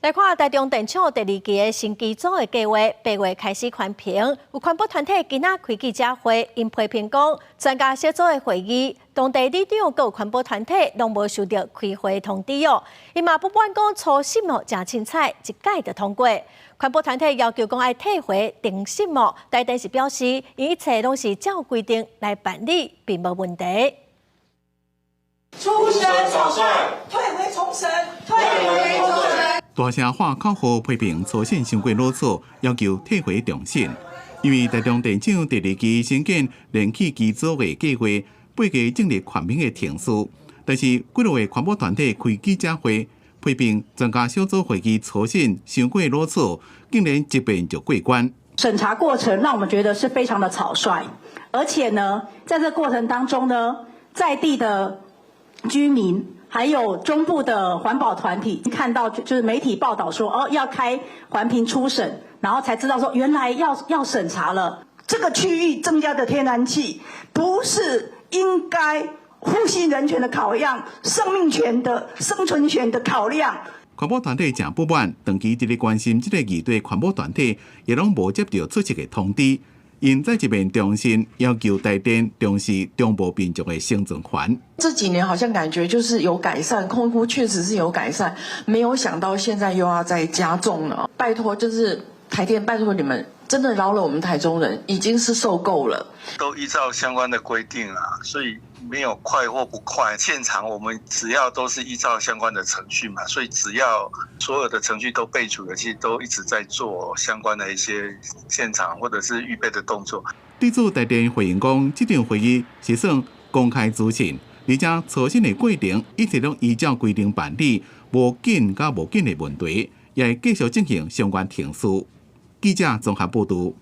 來看台中電廠第二期的新機組的計劃，8月開始環評，有環保團體今仔開記者會，𪜶批評講，專家小組的會議，當地里長佮環保團體攏無收著開會通知哦。𪜶嘛不滿講初審哦，誠凊彩一改就通過。環保團體要求講愛退回重審哦，台電是表示，𪜶一切攏是照規定來辦理，並無問題。初審草率，退回重審，退回重審。大聲喊口號批評初審傷過魯草，要求退回重審。因為台中電廠第二期新建燃氣機組的計劃，8月進入環評的程序，但是幾落個環保團體開記者會，批評專家小組會議初審傷過魯草，竟然一遍就過關。審查過程讓我們覺得是非常的草率，而且呢，在這個過程當中呢，在地的居民還有中部的環保團體看到就是媒體報道說哦要開環評初審，然後才知道說原來要審查了。這個區域增加的天然氣不是應該呼吸人權的考量、生命權的生存權的考量。環保團體誠不滿，長期佇咧關心這個議題，環保團體也攏無接著出席的通知。𪜶再一遍重申要求台電重視中部民眾的生存權。這幾年好像感覺就是有改善，空污確實是有改善，沒有想到現在又要再加重了。拜託，就是台電，拜託你們，真的饒了我們台中人，已經是受夠了。都依照相關的規定啊，所以沒有快或不快。現場我們只要都是依照相關的程序嘛，所以只要所有的程序都備足了，其實都一直在做相關的一些現場或者是預備的動作。對此台電回應講，這場會議是算公開資訊，而且初審的過程一直攏依照規定辦理，無緊佮無緊的問題，也會繼續進行相關程序。記者綜合報導。